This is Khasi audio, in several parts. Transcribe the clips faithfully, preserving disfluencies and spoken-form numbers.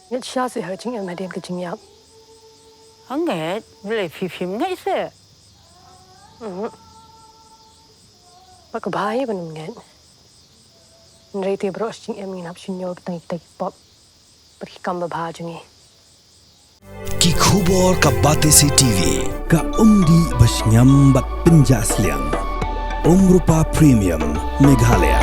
Ngeit shisha seh ha ka jingim hadien ka jingïap. Hangne, balei phi phim ngeit seh? Mhm. Ba ka bha hi ban ym ngeit. Hynrei te baroh shi jingim ngin hap shim ïa kita ki pop bad ki kam babha jong ngi. Ki khubor ka Batesi TV, ka umdih ba shngiam bad pynjah sliang. Umrupa Premium, Meghalaya.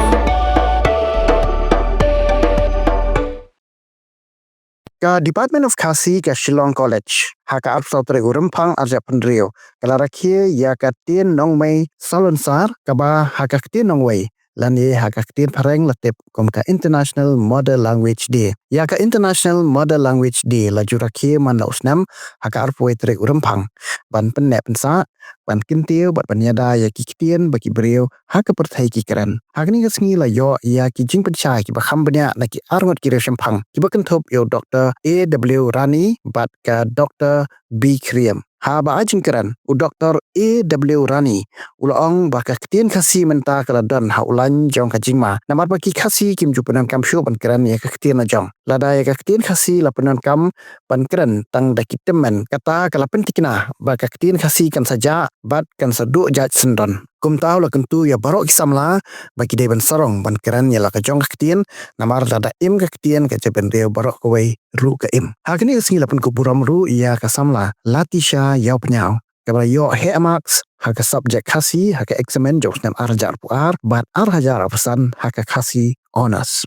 Ka Department of Khasi ka Shillong College, ha ka arphew saw tarik u Rymphang arhajar arphew hynriew, ka la rakhe ïa ka ktien nongmei salonsar, kaba ha ka ktien nongwei lane ha ka ktien phareng la tip kum ka International Mother Language Day. Ïa ka International Mother Language Day la ju rakhe man la u snem ha ka arphew wei tarik u Rymphang, ban pynneh pynsah, ban kyntiew bad ban ïada ïa ki ktien ba ki briew ha ka pyrthei ki kren. Ha kane ka sngi la ïoh ïa ki jingpynshai kiba kham bniah na ki arngut ki riewshemphang, kiba kynthup ïa u Doktor A W Rani bad ka Doktor B Khyriem. Haba ai jingkren, u Doktor A W Rani u la ong ba ka ktien Khasi mynta ka la don ha u lain jong ka jingma, namar ba ki Khasi kim ju pyndonkam shuh ban kren ïa ka ktien la jong. Lada ïa ka ktien Khasi la pyndonkam ban kren tang da ki tymmen, kata ka la pynthikna ba ka ktien Khasi kan sa jah bad kan sa duh jait syndon. Kumta u la kyntu ïa baroh ki samla ba ki dei ban sarong ban kren ïa la ka jong ka ktien, namar lada im ka ktien ka jaitbynriew baroh kawei ruh ka im. Ha kane ka sngi la pynkup burom ruh ïa ka samla Latisha Ïawpynïaw, kaba la ïoh heh marks ha ka subject Khasi ha ka eksamen jong u snem arhajar arphew ar bad arhajar arphew san ha ka Khasi Honours.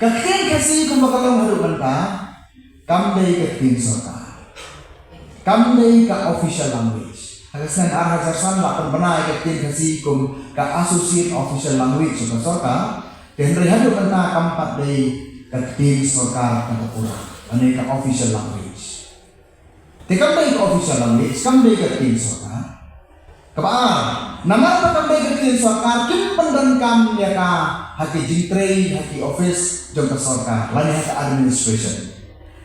Ka ktien Khasi kumba ka long haduh mynta kam dei ka ktien sorkar. Kam dei ka official language. Ha ka snem arhajar san la pynbna ïa ka ktien Khasi kum ka associate official language jong ka sorkar. Te hynrei haduh mynta kam pat dei ka ktien sorkar kaba pura, lane ka official language. Te kam dei ka official language, kam dei ka ktien sorkar. Kaba ar, namar ba kam dei ka ktien sorkar, kim pyndonkam ïa ka ha ki jingtrei, ha ki office jong ka sorkar, lane ha ka administration.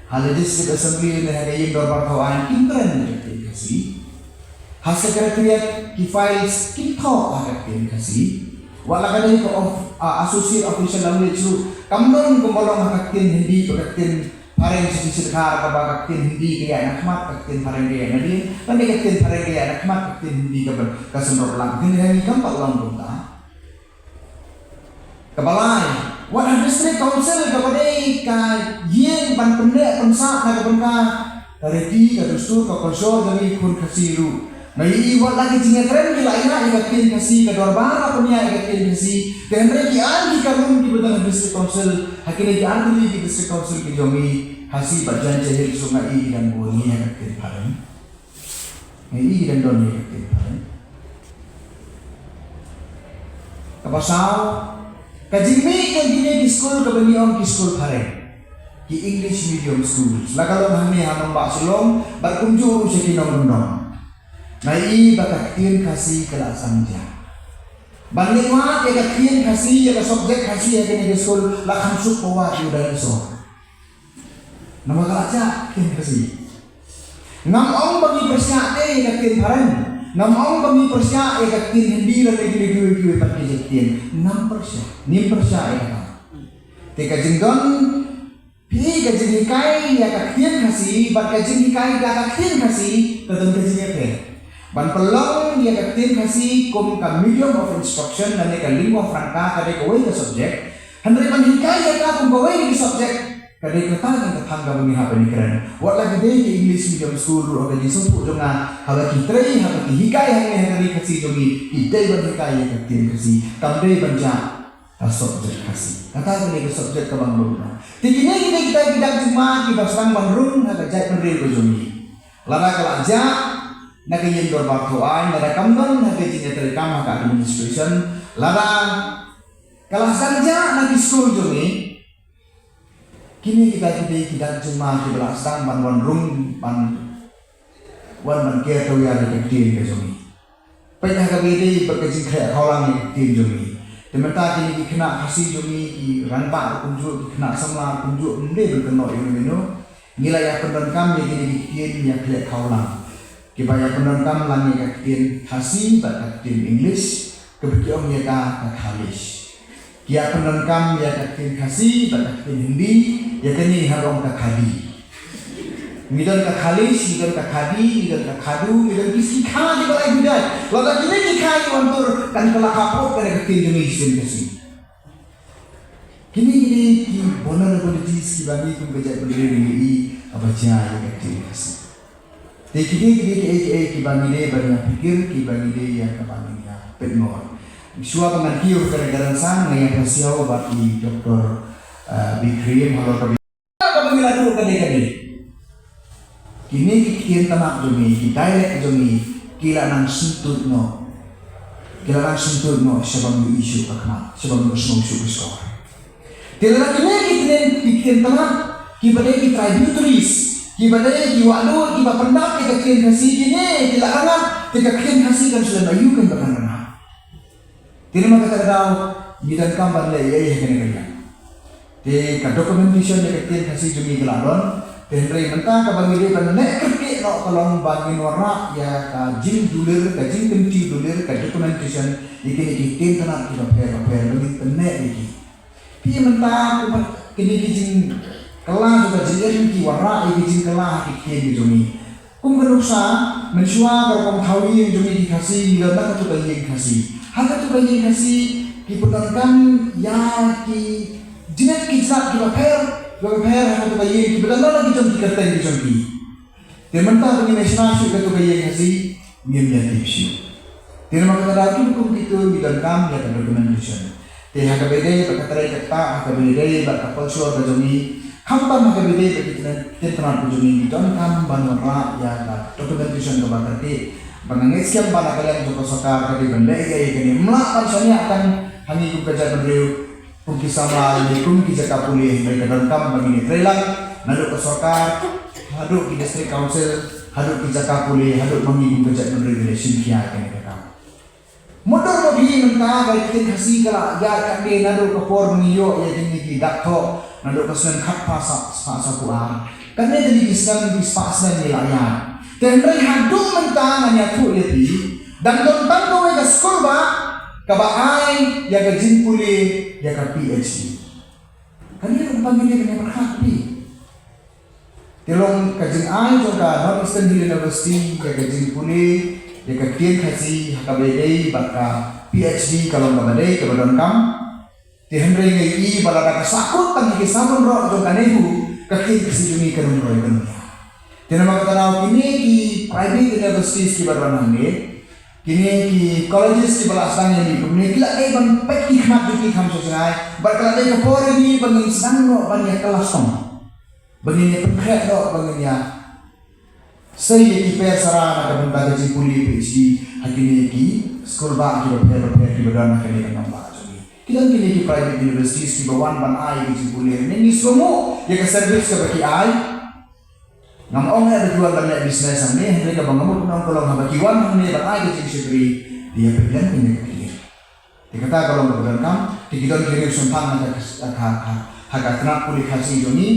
Ha la district assembly ne ha ka ïing dorbar thaw aiñ kim kren ïa ka ktien Khasi. Ha secretariat ki files kim thoh ha ka ktien Khasi. Wat la ka dei ka of-, ah, associate official language ruh kam don kumba long ha ka ktien Hindi bad ka ktien phareng. Shisha shisha kaba ka ktien Hindi ka ïaid na khmat, ka ktien phareng ka ïaid na dien, lane ka ktien phareng ka ïaid na khmat, ka ktien Hindi ka ban, ka synrop lang. Ka ktien Hindi kam pat long kumta. Kaba lai, wat ha district council kaba dei ka ïing ban pynneh pynsah na ka bynta ka riti, ka dustur, ka culture jong ngi khun Khasi ruh. Nga ïohi wat la ki jingïakren ki la ïaid ïa ka ktien Khasi, ka dorbar la pynïaid ïa ka ktien Khasi. Te hynrei ki aiñ ki kanun kiba don ha district council ha kine ki artylli ki district council ki jong ngi, Khasi bad Jaiñtia Hills ruh nga ïohi ki dang bun ïa ka ktien phareng. Nga ïohi ki dang don ïa ka ktien phareng. Kaba saw, ka jingmih jong kine ki skul kaba ngi ong ki skul phareng, ki English medium schools, la ka long hangne ha nongbah Shillong bad kumjuh ruh sha ki nongkyndong. Nga ïohi ba ka ktien Khasi ka la sdang jah. Ban leit wad ïa ka ktien Khasi, ïa ka subject Khasi ha kine ki skul la kham suk ba wad ïa u dinosaur. Namar ka la jah ktien Khasi. Ngam ong ba ngi pyrshah te ïa ka ktien phareng. Ngam ong ba ngi pyrshah ïa ka ktien Hindi lane kine kiwei kiwei pat ki jait ktien. Ngam pyrshah. Ngim pyrshah ïa kata. Te ka jingdon phi ka jinghikai ïa ka ktien Khasi bad ka jinghikai ïa ka ktien Khasi ka don ka jingïapher. Ban pynlong ïa ka ktien Khasi kum ka medium of instruction lane ka lingua franca, ka dei kawei ka subject. Hynrei ban hikai ïa ka kum kawei ka subject, ka dei kata ka kthang kaba ngi hap ban ïakren. Wat la ki dei ki English medium school ruh ha ka jingsngewthuh jong nga, haba ki trei, haba ki hikai hangne ha ka ri Khasi jong ngi, ki dei ban hikai ïa ka ktien Khasi, kam dei ban jah ka subject Khasi. Kata ka dei ka subject kaba ngi bun. Te kine ki dei kita ki dak jingma kiba sdang ban rung ha ka jaitbynriew ka jong ngi. Lada ka la jah na ka ïing dorbar thaw aiñ, lada kam don ha ka jingïatreikam ha ka administration, lada ka la sdang jah na ki skul jong ngi, kine kita ki dei ki dak jingma kiba la sdang ban wan rung, ban wan ban ker tawiar ïa ka ktien ka jong ngi. Peit ha kaba ïadei bad ka jingkhleh khawlang ïa ka ktien jong ngi. Te mynta kine ki khynnah Khasi jong ngi, ki rangbah ruh kumjuh, ki khynnah samla ruh kumjuh, ym dei ban kynnoh ïa uno uno. Ngi la ïa pyndonkam ïa kine ki ktien ïa khleh khawlang. Kiba ïa pyndonkam lang ïa ka ktien Khasi bad ka ktien English, kaba ki ong ïa ka ka Khalish. Ki ïa pyndonkam ïa ka ktien Khasi bad ka ktien Hindi, ïa kane ngi hap ong ka khadi. Ngi don ka khalis, ngi don ka khadi, ngi don ka khadu, ngi don ki kha kiba lai bidai. Lada kine ki kha ki wan tur, kan kylla khappud ka ktien jong ngi shisien ka sngi. Kine kine ki vulnerabilities kiba ngi kum ka jaitbynriew ngi ïohi kaba jia ïa ka ktien Khasi. Te kine kine kiei kiei kiba ngi dei ban ïa pyrkhat, kiba ngi dei ïa kaba ngi ïa pynmong. Shuwa ba ngan kiew ka reng ka reng san, nga ïa pasiaw bad i Doktor, eh, Bikrim halor ka ba ngi la duh kane kane. Kine ki ktien tnat jong ngi, ki dialect jong ngi, ki la nang syntuid noh. Ki la nang syntuid noh sha ba ngi ïohi shuh ka khmat, sha ba ngi sngew shuh ka shkor. Te lada kine ki ktien, ki ktien tnat, kiba dei ki tributaries, kiba dei ki wahduid kiba pyndap ïa ka ktien Khasi, kine ki la rngat, te ka ktien Khasi kan shu lem aïu kan ba kan rngat. Te namar kata ka daw, ngi donkam ban leh ei ei ha kane ka liang. Te ka documentation ïa ka ktien Khasi jong ngi ka la don. Te hynrei mynta kaba ngi dei ban leh kyrkieh noh ka long ba ngin wanrah ïa ka jingdulir, ka jingkyntiew dulir, ka documentation ïa kine ki ktien tnat kiba pher bapher, ba ngin pynneh ïa ki. Te mynta kumba kine ki jingkylla jong ka jingim ki wanrah ïa ki jingkylla ha ki ktien ki jong ngi. Kum ka nuksa, mynshuwa ka rukom thaw ïing jong ngi ki Khasi, ngi don da katu ka ïing Khasi. Ha katu ka ïing Khasi, ki pyndonkam ïa ki jingit ki jingit kiba pher, kiba pher ha katu ka ïing, kiba don da la ki jong ki kyrteng ki jong ki. Te mynta ba ngin ïa shna shuh katu ka ïing Khasi, ngim ïa tip shuh. Te namar kata da kum kum kitu ngi donkam ïa ka documentation. Te ha kaba ïadei bad ka trei ka ktah, ha kaba ïadei bad ka culture ka jong ngi. Khamtam ha kaba ïadei bad ki ktien, ktien tnat ka jong ngi, ngi donkam ban wanrah ïa ka documentation kaba kyrkieh. Ba nga ngeit skhem ba na ka liang jong ka sorkar ka dei ban leh ïa kane, ym lah ban shaniah tang ha ngi kum ka jaitbynriew. Kum ki samla lane kum ki jaka pule, hynrei ka donkam ba ngin ïa trei lang naduh ka sorkar haduh ki district council, haduh ki jaka pule, haduh ma ngi kum ka jaitbynriew ngin ïa shim khia ïa kane ka kam. Mutdur mutdur mynta ba ktien Khasi ka la ïaid katne naduh ka por ba ngi ïoh ïa kine ki dak thoh naduh ka snem khatphra sa, sa, sa phew ar. Katne ka dei ki snem, ki spah snem ngi la ïaid. Te hynrei haduh mynta ngan ïathuh ïa phi, dang don tang kawei ka skulbah kaba ai ïa ka jingpule ïa ka PhD. Kane ruh ba ngi dei ban ïa pyrkhat phi. Te long ka jingai jong ka North Eastern Hill University ïa ka jingpule ïa ka ktien Khasi ha kaba ïadei bad ka PhD ka long kaba dei kaba donkam. Te hynrei nga ïohi ba lada ka sahkut tang ïa ki sabun roh jong ka NEHU, ka ktien Khasi jong ngi kan ym roi kan ym ïaid. Te namar kata daw kine ki private universities kiba don hangne, kine ki colleges kiba la sdang ïa ngi kumne, ki la dei ban peit ki khmat jong ki kham sha jngai, bad ka la dei ka por ïa ngi ba ngin sdang noh ban ïa kylla stom. Ba ngin ïa pynkhreh noh, ba ngin ïa sei ïa ki pher sara na ka bynta ka jingpule PhD ha kine ki skulbah kiba pher bapher kiba don ha kane ka nongbah jong ngi. Ki don kine ki private universities kiba wan ban ai ïa ki jingpule, ne ngi sngewbha ïa ka service kaba ki ai. Ngam ong ïa ba ki wan ban leh business hangne, hynrei kaba nga mut ban ong ka long haba ki wan hangne ban ai ka jingshakri, te ïa peit lem kine ki. Te kata ka long kaba donkam, te ki don ki riewshemphang ha ka, ha ka, ha ka tnat pule Khasi jong ngi.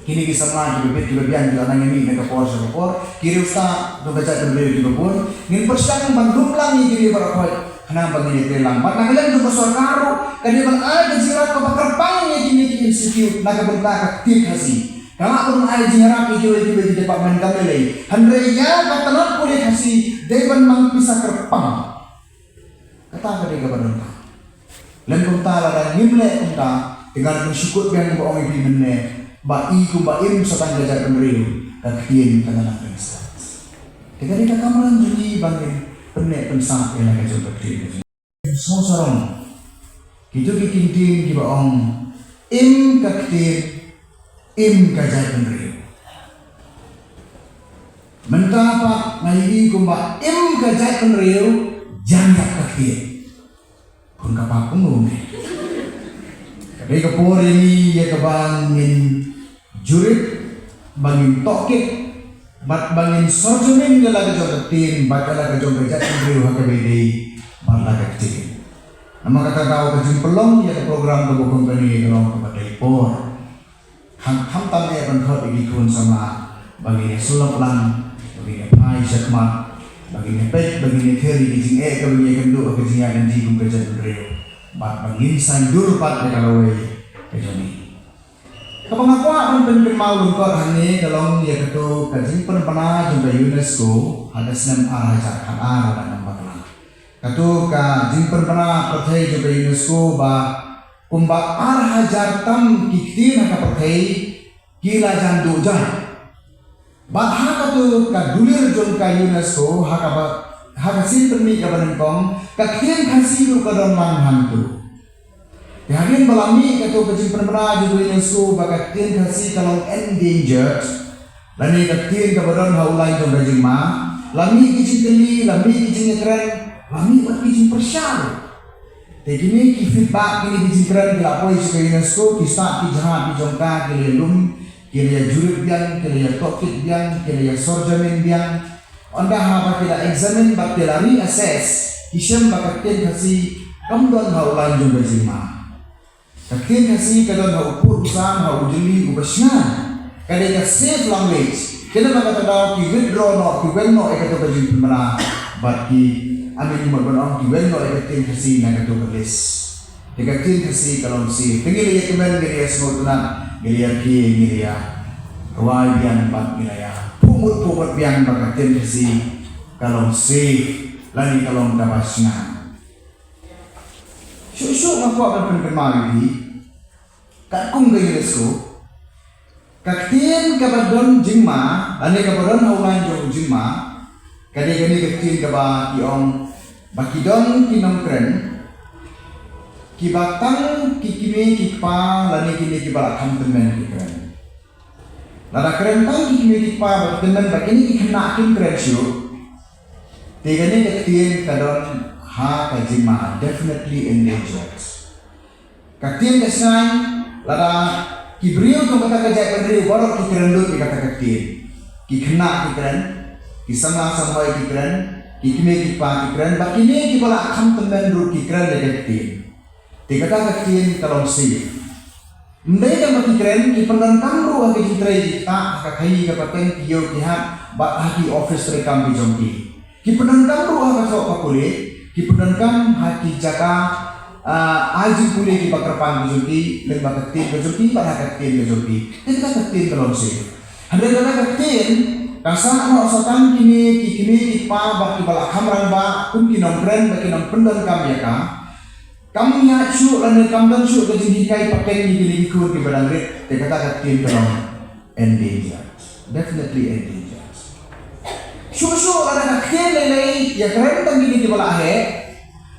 Kine ki samla kiba bit kiba biang ki la nang ïa mih na ka por sha ka por. Ki riewstad jong ka jaitbynriew kiba bun. Ngin pyrshang ban dum lang ïa ki riew baroh khoit. Khnang ba ngin ïa trei lang. Bad na ka liang jong ka sorkar ruh ka dei ban ai ka jingïarap kaba kyrpang ïa kine ki institute na ka bynta ka ktien Khasi. Ka lah ban ai jingïarap ïa kiwei kiwei ki department kam lei lei. Hynrei ïa ka tnat pule Khasi dei ban mang pisa kyrpang. Kata ka dei kaba donkam. Lem kumta lada ngim leh kumta, te ngan pynsngewkut biang ba ong ïa phi mynne, ba i kumba im sa tang ka jaitbynriew, ka ktien ka la nang ring sah. Te ka dei ka kamram jong ngi ba ngin pynneh pynsah ïa la ka jong ka ktien ka jong ngi. Sngewsarong. Kito ki ktien kiba ong, im ka ktien, im ka jaitbynriew. Mynta pat nga ïohi kumba im ka jaitbynriew, jan ïa ka ktien. Khun ka pap kumno me. Ka dei ka por ïa ngi ïa kaba ngin jurip, ba ngin tohkit, bad ba ngin sorjumim ïa la ka jong ka ktien, bad ïa la ka jong ka jaitbynriew ha kaba ïadei bad la ka ktien. Namar kata ka daw ka jingpynlong ïa ka program kaba kum kane ka long kaba dei por. Kham, khamtam eh ban khot ïa ki khun samla ba ngin ïa sylloh lang, ba ngin ïa phai shakhmat, ba ngin ïa peit, ba ngin ïa kher ïa ki jingeh kaba ngin ïa kynduh ha ka jingïaid lynti kum ka jaitbynriew. Bad ba ngin saiñdur pat ïa ka lawei ka jong ngi. Kaba nga kwah ban pynkynmaw lyngkot hangne ka long ïa kato ka jingpynbna jong ka UNESCO ha ka snem ar hajar khatar, lada ngam bakla. Kato ka jingpynbna pyrthei jong ka UNESCO ba kumba ar hajar tam ki ktien ha ka pyrthei ki la jan duh jait. Bad ha kato ka dulir jong ka UNESCO, ha kaba, ha ka sien pynmih kaba nyngkong, ka ktien Khasi ruh ka don lang hangto. Te hadien ba la mih kato ka jingpynbna jong ka UNESCO ba ka ktien Khasi ka long endangered, lane ka ktien kaba don ha u lain jong ka jingma, la mih ki jingkylli, la mih ki jingïakren, la mih bad ki jingpyrshah. Te kine ki feedback, kine ki jingkren ki la poi sha ka UNESCO, ki stad ki jingïakren ki jong ka, ki la lum, ki la ïa jurip biang, ki la ïa tohkit biang, ki la ïa sorjamin biang. Ynda haba ki la examine bad ki la reassess, ki shem ba ka ktien Khasi kam don ha u lain jong ka jingma. Ka ktien Khasi ka don ha u pud u sam, ha u jylli uba shngaiñ. Ka dei ka safe language. Kane ba kata daw ki withdraw noh, ki weng noh ïa kato ka jingpynbna. Bad ki, I mean, mut ban ong ki weng noh ïa ka ktien Khasi na kato ka list. Te ka ktien Khasi ka long safe. Te ngi la ïa kmen, ngi la ïa sngewtynnat, ngi la ïa plie, ngi la ïa rwai biang bad ngi la ïa phuh mut phuh mut biang ba ka ktien Khasi ka long safe, lane ka long kaba shngaiñ. Shuh shuh nga kwah ban pynkynmaw ïa phi. Katkum ka UNESCO, ka ktien kaba don jingma, lane kaba don ha u lain jong u jingma, ka dei kane ka ktien kaba ki ong ba ki don ki nongkren kiba tang ki kmie ki kpa lane kine kiba la kham tymmen ki kren. Lada kren tang ki kmie ki kpa bad ki tymmen, bad kine ki khynnah kim kren shuh, te kane ka ktien ka don ha ka jingma, definitely endangered. Ka ktien ka shngaiñ, lada ki briew jong kata ka jaitbynriew baroh ki kren lut ïa kata ka ktien. Ki khynnah ki kren, ki samla samhoi ki kren, ki kmie ki kpa ki kren, bad kine kiba la kham tymmen ruh ki kren ïa ka ktien. Te kata ka ktien ka long safe. Ym dei tang ba ki kren, ki pyndonkam ruh ha ki jingtrei ki ktah, ha ka khaii ka pateng, ki ïew ki hat, bad ha ki office treikam ki jong ki. Ki pyndonkam ruh ha ka thoh ka pule, ki pyndonkam ha ki jaka, ah, ai jingpule kiba kyrpang ki jong ki, lyngba ka ktien ka jong ki, bad ha ka ktien ka jong ki. Te kata ka ktien ka long safe. Hynrei lada ka ktien ka sah noh sa tang kine ki kmie ki kpa bad kiba la kham rangbah, kum ki nongkren bad ki nongpyndonkam ïa ka, kam ïaid shuh lane kam don shuh ka jinghikai pateng ïa kine ki khun kiba dang rit, te kata ka ktien ka long endangered. Definitely endangered. Shuh shuh lada ka ktien lei lei ïa kren tang kine kiba la heh,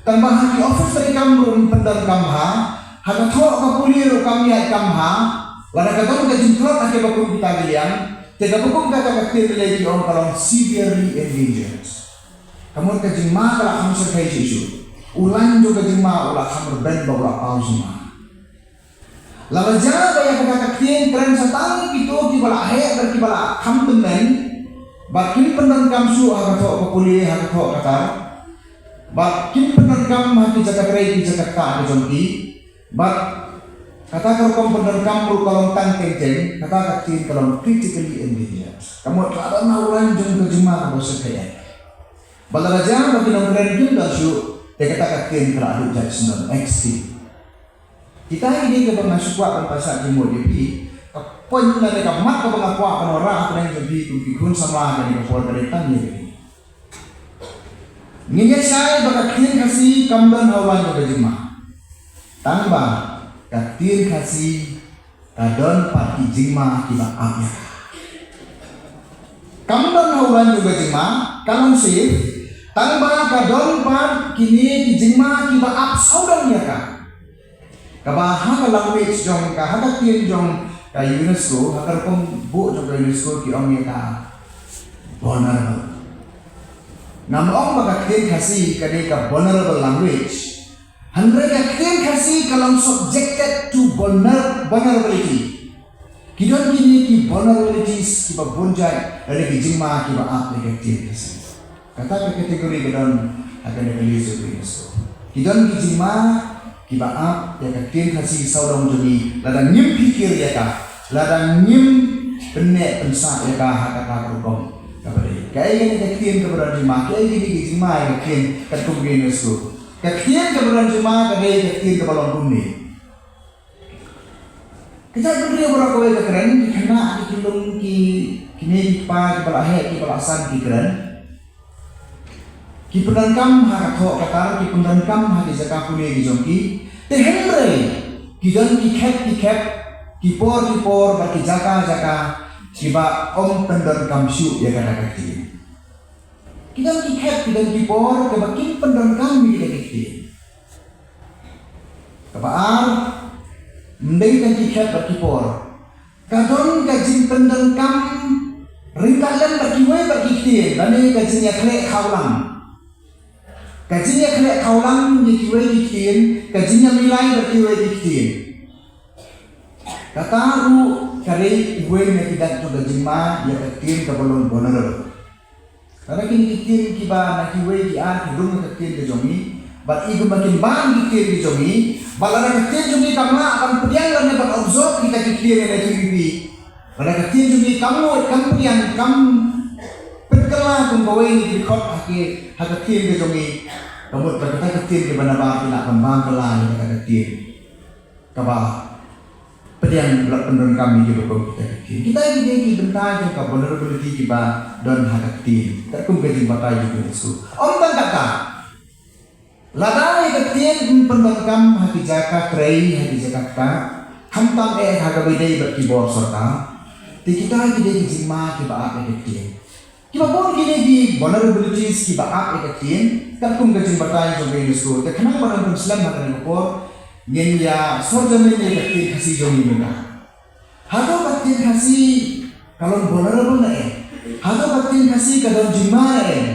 tang ba ha ki office treikam ruh ym pyndonkam bha, ha ka thoh ka pule ruh kam ïaid kam bha, lada ka don ka jingtlot ha kiba kum kita ki liang, te kaba kum kata ka ktien lei lei ki ong ka long severely endangered. Ka mut ka jingma ka la kham shyrkhei shuh shuh. U lain jong ka jingma u la kham rben bad u la paw jingma. Lada jia ba ïa kata ka ktien kren sa tang kito kiba la heh bad kiba la kham tymmen, bad kim pyndonkam shuh ha ka thoh ka pule, ha ka thoh ka tar, bad kim pyndonkam ha ki jaka trei ki jaka ktah ki jong ki, bad kata ka rukom pyndonkam ruh ka long tang teng teng, kata ka ktien ka long critically endangered. Ka mut la don ha u lain jong ka jingma kaba shyrkhei. Bad lada jia ba ki nongkren kim don shuh, te kata ka ktien ka la duh jait shnong, extinct. Kita hi dei kaba nga shu kwah ban pynshai jingmut ïa phi. Ka point lane ka mat kaba nga kwah ban wanrah ha pdeng jong phi kum ki khun samla kane ka por ka dei tang ïa phi. Ngin ïa shai ba ka ktien Khasi kam don ha u lain jong ka jingma. Tang ba ka ktien Khasi ka don pat ki jingma kiba ap ïa ka. Kam don ha u lain jong ka jingma, ka long safe, tang ba ka don pat kine ki jingma kiba ap sawdong ïa ka. Kaba ha ka language jong ka, ha ka ktien jong ka UNESCO, ha ka rukom buh jong ka UNESCO ki ong ïa ka vulnerable. Ngam ong ba ka ktien Khasi ka dei ka vulnerable language. Hynrei ka ktien Khasi ka long subjected to vulner-, vulnerability. Ki don kine ki vulnerabilities kiba bun jait, lane ki jingma kiba ap ïa ka ktien Khasi. Kata ka category ka don ha kane ka list jong UNESCO. Ki don ki jingma kiba ap ïa ka ktien Khasi sawdong jong ngi, lada ngim phikir ïa ka, lada ngim pynneh pynsah ïa ka ha kata ka rukom kaba dei. Kaei kane ka ktien kaba don jingma, kaei kine ki jingma ïa ka ktien katkum ka UNESCO. Ka ktien kaba don jong ma ka dei ka ktien kaba long kumne. Ka jaitbynriew baroh kawei ka kren, ki khynnah, ki khyllung, ki kmie ki kpa kiba la heh kiba la san ki kren. Ki pyndonkam ha ka thoh ka tar, ki pyndonkam ha ki jaka pule ki jong ki. Te hynrei ki don ki khep ki khep, ki por ki por bad ki jaka jaka kiba ym pyndonkam shuh ïa kata ka ktien. Ki don ki khep ki don ki por kaba kim pyndonkam ïa kata ka ktien. Kaba ar, ym dei tang ki khep bad ki por. Ka don ka jingpyndonkam ryngkat lem bad kiwei bad ki ktien, lane ka jingïakhleh khawlang. Ka jingïakhleh khawlang ïa kiwei ki ktien, ka jingïamilai bad kiwei ki ktien. Kata ruh ka dei iwei na ki dak jong ka jingma ïa ka ktien kaba long vulnerable. Lada kine ki ktien kiba na kiwei ki ar ki rung na ka ktien ka jong ngi, bad i kumba kin ban ki ktien ki jong ngi, bad lada ka ktien jong ngi kam lah ban pdiang lane ban absorb kita ki ktien na ki ripi. Lada ka ktien jong ngi kam nguid, kam pdiang, kam pynkylla kum kawei na ki dkhot ha ki, ha ka ktien ka jong ngi, ka mut ba kata ka ktien kiba nabar ki lah ban bam kylla ïa kata ka ktien kaba pdiang bad pyndonkam ïa kiba kum kita ki ktien. Kita ki dei ki bynta jong ka vulnerability kiba don ha ka ktien. Katkum ka jingbatai jong ka UNESCO. Ym tang kata, lada ïa ka ktien ym pyndonkam ha ki jaka trei, ha ki jaka ktah, khamtam eh ha kaba ïadei bad ki bor sorkar, te kita ki dei ki jingma kiba ap ïa ka ktien. Kiba bun kine ki vulnerabilities kiba ap ïa ka ktien, katkum ka jingbatai jong ka UNESCO. Te khnang ba ngan pynslem ha kane ka por, ngin ïa sor jamin ïa ka ktien Khasi jong ngi mynta. Hato ka ktien Khasi ka long vulnerable ne em? Hato ka ktien Khasi ka don jingma ne em?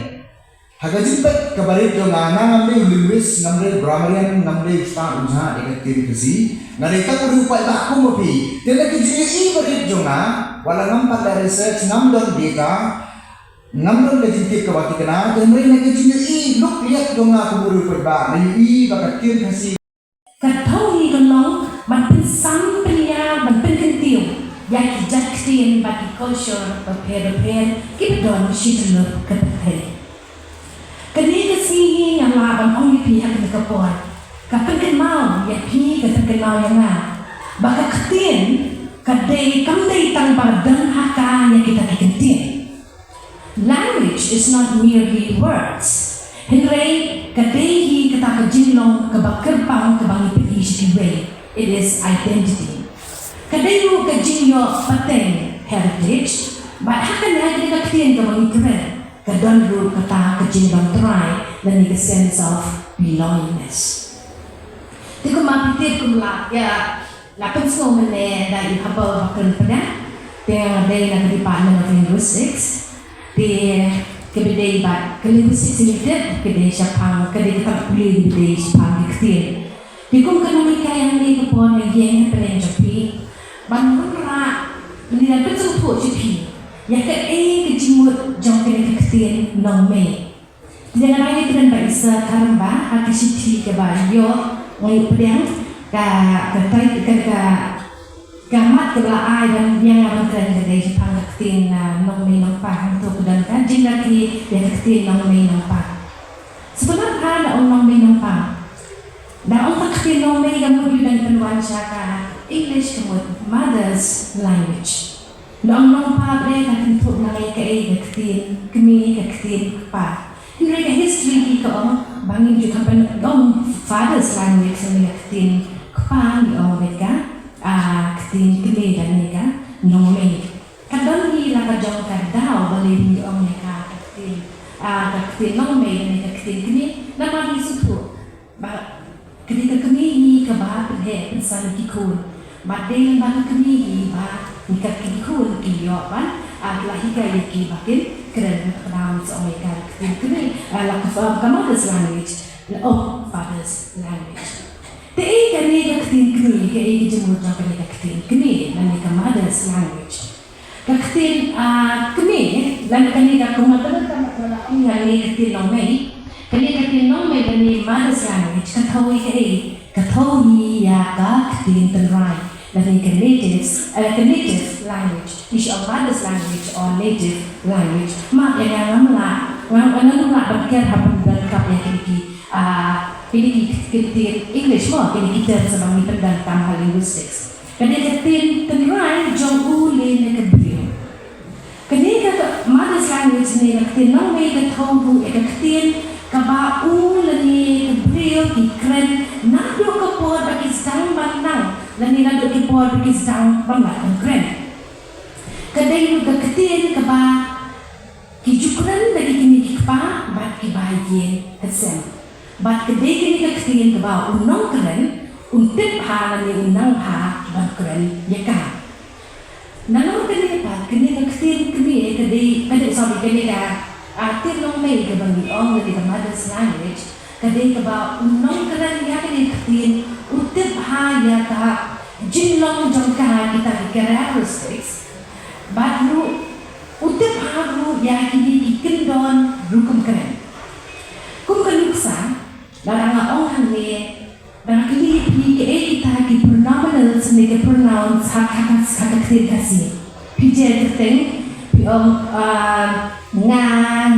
Ha ka jingpeit kaba rit jong nga, nga ngam dei u linguist, ngam dei u grammarian, ngam dei u stad u jhah ïa ka ktien Khasi. Nga dei tang u riew paidbah kum ma phi. Te na ka jingïohi ba rit jong nga, wat la ngam pat leh research, ngam don data, ngam don ka jingtip kaba thikna, te hynrei na ka jingïohi luk liat jong nga kum u riew paidbah, nga ïohi ba ka ktien Khasi. Ka thaw hi ka long ban pynsam pynïar ban pynkyntiew ïa ki jait ktien bad ki culture bapher bapher kiba don shi tylli ka pyrthei. Kane ka sngi hi nga lah ban ong ïa phi ha kane ka por, ka pynkynmaw ïa phi, ka pynkynmaw ïa nga ba ka ktien ka dei, kam dei tang ba don ha ka ïa kita ki ktien. Language is not merely words. Hynrei ka dei hi kata ka jinglong kaba kyrpang kaba ngi pyni sha kiwei. It is identity. Ka dei ruh ka jingïoh pateng, heritage. Bad ha kane ka ktien kaba ngi kren, ka don ruh kata ka jinglong trai lane ka sense of belongingness. Te kumba phi tip kumba la ïa la pynsngew mynne da i Hubble Bakren Pdeng, te nga dei na ka Department of Linguistics. Te kaba dei bad ka linguistics ngi tip ka dei shaphang, ka dei ka tang pule kaba dei shaphang ka ktien. Te kum ka nonghikai hangne ka por nga ïeng ha pdeng jong phi ban wanrah lane ban pynsngewthuh jong phi ïa kaei ka jingmut jong kane ka ktien nongmei. Te nga dang ïakren bad i Sir Tharamba ha ka shithi kaba ïoh, nga ïoh pdiang ka, ka tai, ka, ka, ka mat kaba la ai ban ïa nga ban kren ka dei shaphang ka ktien, ah, nongmei nongpa, hangto ka don ka jingrakhe ïa ka ktien nongmei nongpa. Sngewbha da ong nongmei nongpa. Da ong ka ktien nongmei ka mut, ïoh dang pynwan sha ka English ka mut mother's language. Da ong nongpa, phi ka kynthup na ngi kaei, ka ktien kmie, ka ktien kpa. Hynrei ka history hi ka ong ba ngim ju kham pyndonkam father's language, lane ka ktien kpa, ngi ong beit ka, ah, ktien kmie lane ka nongmei. Ka don hi la ka jong ka daw balei ngi ong ïa ka, ka ktien, ah, ka ktien nongmei lane ka ktien kmie, namar ngi sngewthuh ba ka dei ka kmie hi kaba pynheh pynsan ïa ki khun. Bad dei lyngba ka kmie hi ba ngi kat ki khun ki ïoh ban, ah, la hikai ïa ki ba kin kren. Ka daw ngi sa ong ïa ka ktien kmie, ah, la ka, ka mother's language, oh, father's language. Te ei kane ka ktien kmie, kaei ka jingmut jong kane ka ktien kmie lane ka mother's language? Ka ktien, ah, kmie, lane kane ka, kumba ka, ka, ka, ka, kane ka ktien nongmei. Kane ka ktien nongmei lane mother's language ka thaw hi kaei? Ka thaw hi ïa ka ktien tynrai lane ka native, eh, ka native language. Ngi shu ong mother's language or native language. Map ïa nga, ngam lah, ngam, ngam lah ban ker haba pyndonkam ïa kine ki, ah, Kine ki ktien English mo, kine ki term sa ba ngi pyndonkam ha linguistics. Kane ka ktien tynrai jong u lane ka briew. Kane ka mother's language ne ka ktien nongmei ka thew ruh ïa ka ktien kaba u lane ka briew ki kren naduh ka por ba ki sdang ban nang lane naduh ka por ba ki sdang ban lait ban kren. Ka dei ruh ka ktien kaba ki ju kren da ki kmie ki kpa bad kiba ïeng ha sem. Bad ka dei kane ka ktien kaba u nongkren un tip bha lane un nang bha ban kren ïa ka. Nalor kane pat, kane ka ktien kmie ka dei, ka dei, sorry, kane ka, ah, ktien nongmei kaba ngi ong lane ka mother's language, ka dei kaba u nongkren ïa kane ka ktien u tip bha ïa ka jinglong jong ka, kita ki characteristics. Bad ruh u tip bha ruh ïa kine ki kyndon rukom kren. Kum ka nuksa, lada nga ong hangne, lada nga kylli ïa phi kaei kita ki pronominals ne ki pronouns ha, ha, ha, ha ka ktien Khasi. Phi jer kyrteng, phi ong, ah, nga,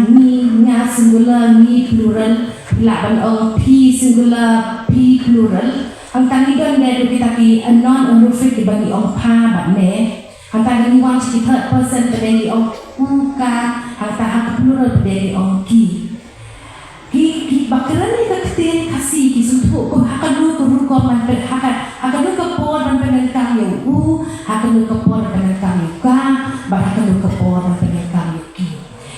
ngi, nga singular, ngi plural, phi lah ban ong phi singular, phi plural. Hangta ngi don de ruh kita ki non honorific kiba ngi ong pha bad me. Hangta ngi wan sha ki third person pat de ngi ong u, ka, hangta ha ka plural pat de ngi ong ki. Ki, kiba kren ïa ka ktien Khasi ki sngewthuh kum ha kano ka rukom ban pyn, ha ka, ha kano ka por ban pyndonkam ïa u, ha kano ka por ban pyndonkam ïa u ka, bad ha kano ka por ban pyndonkam ïa u ki.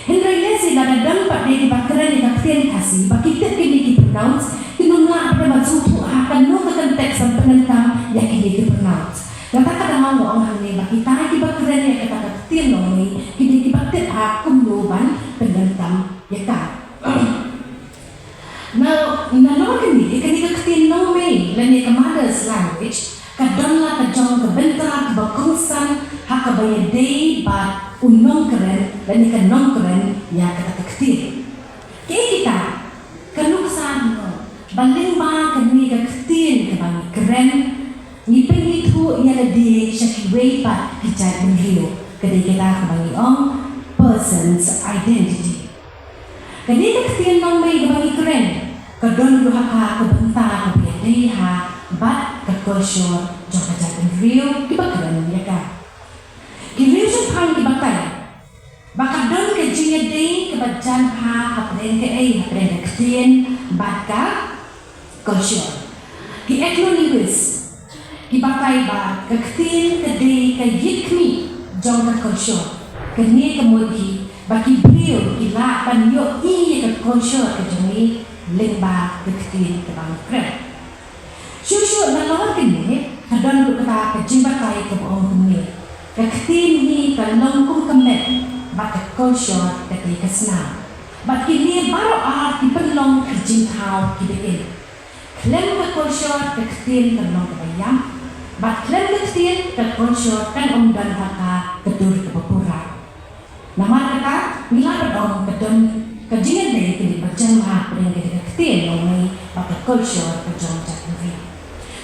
Hynrei lehse lada don pat de kiba kren ïa ka ktien Khasi ba ki tip kine ki pronouns, kin ym lah pat de ban sngewthuh ha kano ka context ban pyndonkam ïa kine ki pronouns. Kata ka daw nga ong hangne ba kita kiba kren ïa kata ka ktien nongmei ki dei kiba tip ha kumno ban pyndonkam ïa ka. Na, nalor kane, kane ka ktien nongmei lane ka mother's language ka don la ka jong ka bynta kaba kongsan ha kaba ïadei bad u nongkren lane ka nongkren ïa kata ka ktien. Kaei kita, ka nuksa ngi ong ba lyngba kane ka ktien kaba ngi kren, ngi pynithuh ïa lade sha kiwei pat ki jaitbynriew, ka dei kita kaba ngi ong person's identity. Kane ka ktien nongmei kaba ngi kren ka don ruh ha ka bynta kaba ïadei ha bad ka culture jong ka jaitbynriew kiba kren ïa ka. Ki riewshemphang ki batai ba ka don ka jingïadei kaba jan bha hapdeng kaei, hapdeng ka ktien bad ka culture. Ki ethno-linguist ki batai ba ka ktien ka dei ka ïit khmih jong ka culture. Kane ka mut hi ba ki briew ki lah ban ïohi ïa ka culture ka jong ngi lyngba ka ktien kaba ngi kren. Shuh shuh nalor kane ka don ruh kata ka jingbatai kaba ong kumne, ka ktien hi ka long kum ka met bad ka culture ka dei ka snam. Bad kine baroh ar ki pynlong ki jingthaw kiba im. Khlem ka culture ka ktien kan long kaba ïap, bad khlem ka ktien ka culture kan ym don ha ka dur kaba pura. Namar kata ngi lah ban ong ka don ka jingïadei ka dei ba jan bha hapdeng ka ktien nongmei bad ka culture ka jong jaitbynriew.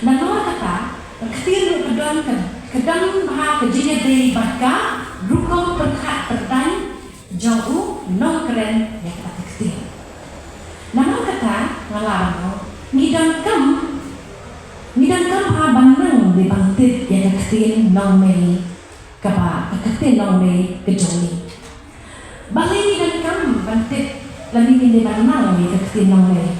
Namar kata ka ktien ruh ka don ka, ka don bha ka jingïadei bad ka rukom pyrkhat pyrdaiñ jong u nongkren ïa kata ka ktien. Namar kata nga lah ban ong ngi donkam, ngi donkam bha ban nang dei ban tip ïa ka ktien nongmei kaba, ka ktien nongmei ka jong ngi. Balei ngi donkam ban tip lane ngi dei ban nang ïa ka ktien nongmei?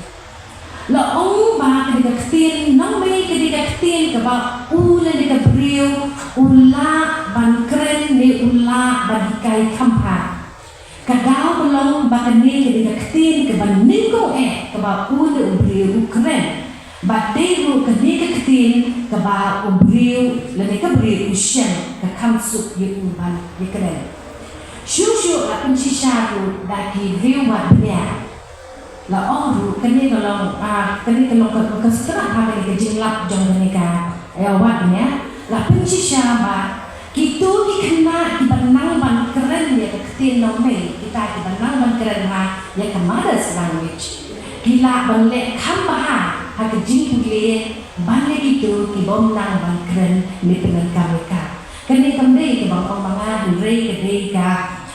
La ong ba ka dei ka ktien nongmei ka dei ka ktien kaba u lane ka briew u lah ban kren ne u lah ban hikai kham bha. Ka daw ka long ba kane ka dei ka ktien kaba nyngkong eh kaba u lane u briew u kren. Bad dei ruh kane ka ktien kaba u briew lane ka briew u shem, ka kham suk ïa u ban ïakren. Shuh shuh la pynshisha ruh da ki riew wad bniah. La ong ruh kane ka long, ah, kane ka long ka, ka start ha kane ka jinglap jong kane ka, eh, wad bniah. La pynshisha ba kito ki khynnah kiba nang ban kren ïa ka ktien nongmei, kita kiba nang ban kren ha ïa ka mother's language, ki lah ban leh kham bha ha ka jingpule ban ïa kito ki bym nang ban kren ne pyndonkam ïa ka. Kane kam dei kaba ong ma nga, hynrei ka dei ka,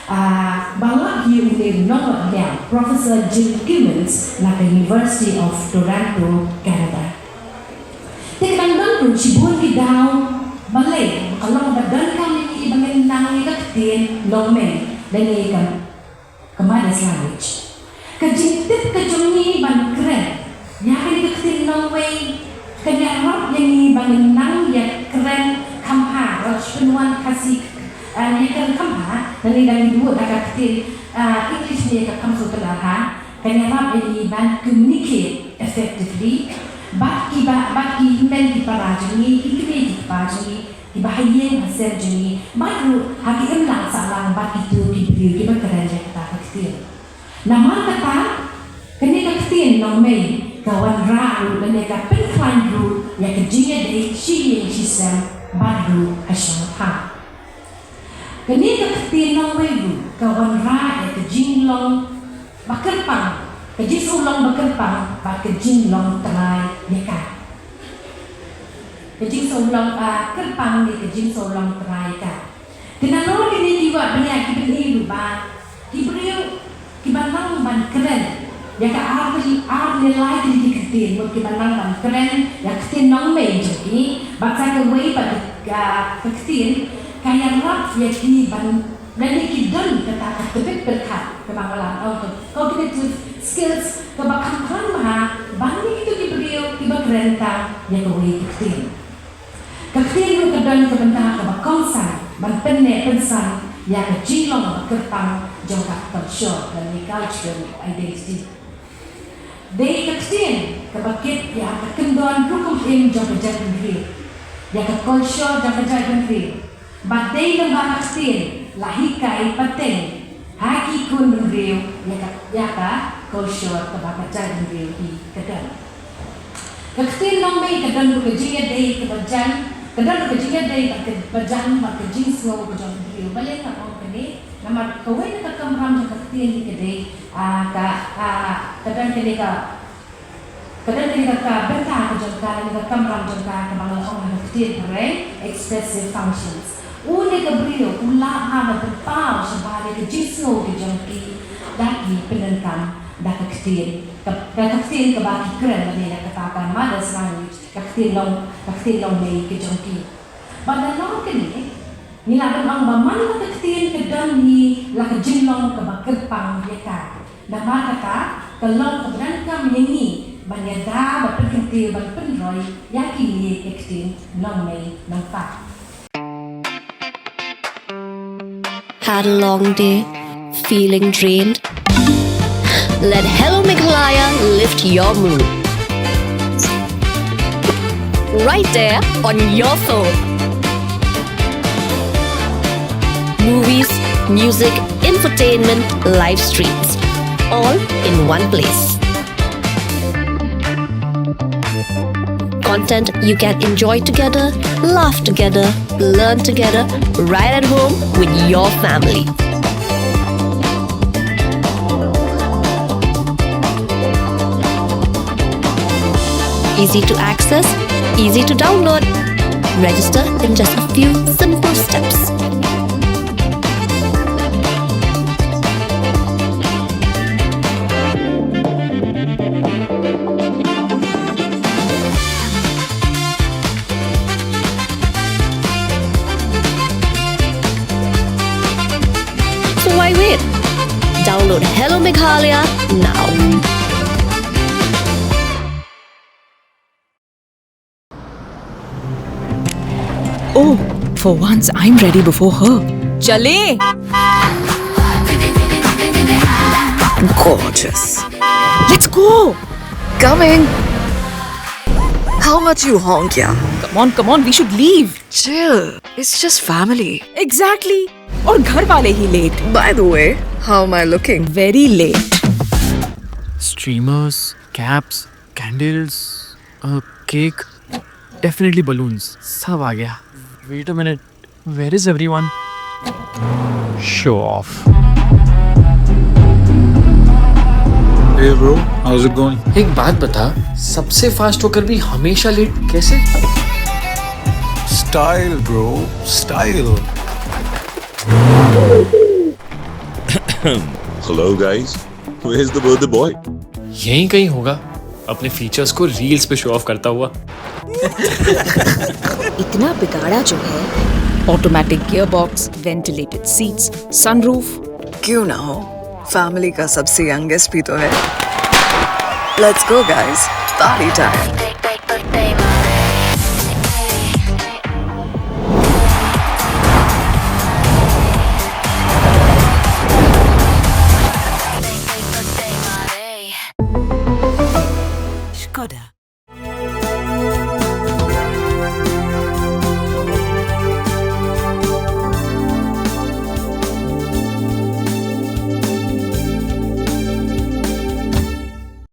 Ah, ba lah ïa une u nongwad liang, Professor Jim Clements na ka University of Toronto, Canada. Te ka dang don ruh shibun ki daw balei ba ka long ba donkam ïa ngi ba ngin nang ïa ka ktien nongmei lane ka, ka mother's language. Ka jingtip ka jong ngi ban kren ïa kane ka ktien nongmei kan ïarap ïa ngi ba ngin nang ïa kren kham bha, Roge, Pynwan, Khasi, eh, ïa kren kham bha, lane da ngi duh da ka ktien, eh, English ne ka kham sngewtynnad bha. Kan ïarap ïa ngi ban communicate effectively bad kiba, bad ki hynmen ki para jong ngi, ki kmie ki kpa jong ngi, kiba ha ïing ha sem jong ngi, bad ruh ha ki imlang sahlang bad kito ki briew kiba kren ïa kata ka ktien. Namar kata, kane ka ktien nongmei ka wanrah ruh lane ka pynkhlaiñ ruh ïa ka jingïadei shi ïing shi sem bad ruh ha shong ha thaw. Kane ka ktien nongmei ruh ka wanrah ïa ka jinglong ba kyrpang, ka jingsngewlong ba kyrpang bad ka jinglong trai ïa ka. Ka jingsngewlong, ah, kyrpang ne ka jingsngewlong trai ïa ka. Te nalor kine ki wad bniah ki pyni ruh ba ki briew kiba nang ban kren ïa ka ar tylli, ar ne lai tylli ki ktien, mut kiba nang ban kren ïa ka ktien nongmei jong ki, bad sa kawei pat ka, ka ktien ka ïarap ïa ki ban, lane ki don kata ka tbit pyrkhat kaba nga la ong, cognitive skills, kaba kham kham bha ban ïa kito ki briew kiba kren tang ïa kawei ka ktien. Ka ktien ruh ka don ka bynta kaba kongsan ban pynneh pynsan ïa ka jinglong ba kyrpang jong ka culture lane cultural identity. Dei ka ktien kaba kit ïa ka kyndon rukom im jong ka jaitbynriew, ïa ka culture jong ka jaitbynriew. Bad dei lyngba ka ktien la hikai pateng ha ki khun bynriew ïa ka, ïa ka culture kaba ka jaitbynriew hi ka don. Ka ktien nongmei ka don ruh ka jingïadei kaba jan, ka don ruh ka jingïadei bad ka, ba jan bad ka jingsngew ka jong ki briew. Balei nga ong kane? Namar kawei na ka kamram jong ka ktien hi ka dei, ah, ka, ah, ka don kane ka, ka don kane ka, ka bynta ka jong ka, kane ka kamram jong ka, kaba nga la ong ha ka ktien phareng, expressive functions. Une ka briew u lah bha ban pynpaw shabar ïa ka jingsngew ka jong ki da ki pyndonkam da ka ktien, ka, ka, ka ktien kaba ki kren lane da kata ka mother's language, ka ktien long, ka ktien longmei ka jong ki. Bad nalor kane ngi lah ban ong ba man la ka ktien ka don hi la ka jinglong kaba kyrpang ïa ka. Namar kata ka long kaba donkam ïa ngi ban ïada, ban pynkyntiew, ban pynroi ïa kine ki ktien nongmei nongpa. Had a long day? Feeling drained? Let Hello Meghalaya lift your mood. Right there on your phone. Movies, music, infotainment, live streams, all in one place. Content you can enjoy together, laugh together, learn together, right at home with your family. Easy to access, easy to download. Register in just a few simple steps. So why wait? Download Hello Meghalaya now. Oh, for once I'm ready before her. Chale! Gorgeous. Let's go! Coming. How much you honk, yeah? Come on, come on, we should leave. Chill. It's just family. Exactly. और घर वाले ही late. By the way, how am I looking? Very late. Streamers, caps, candles, a cake, definitely balloons. सब आ गया. Wait a minute. Where is everyone? Show off. Hey bro, how's it going? एक बात बता, सबसे फास्ट होकर भी हमेशा लेट कैसे? Style bro, style. Hello guys, where's the birthday boy? यहीं कहीं होगा, अपने फीचर्स को रील्स पे शो ऑफ करता हुआ। इतना बिगाड़ा जो है। Automatic gearbox, ventilated seats, sunroof। क्यों ना हो, फैमिली का सबसे यंगेस्ट भी तो है। Let's go guys, party time।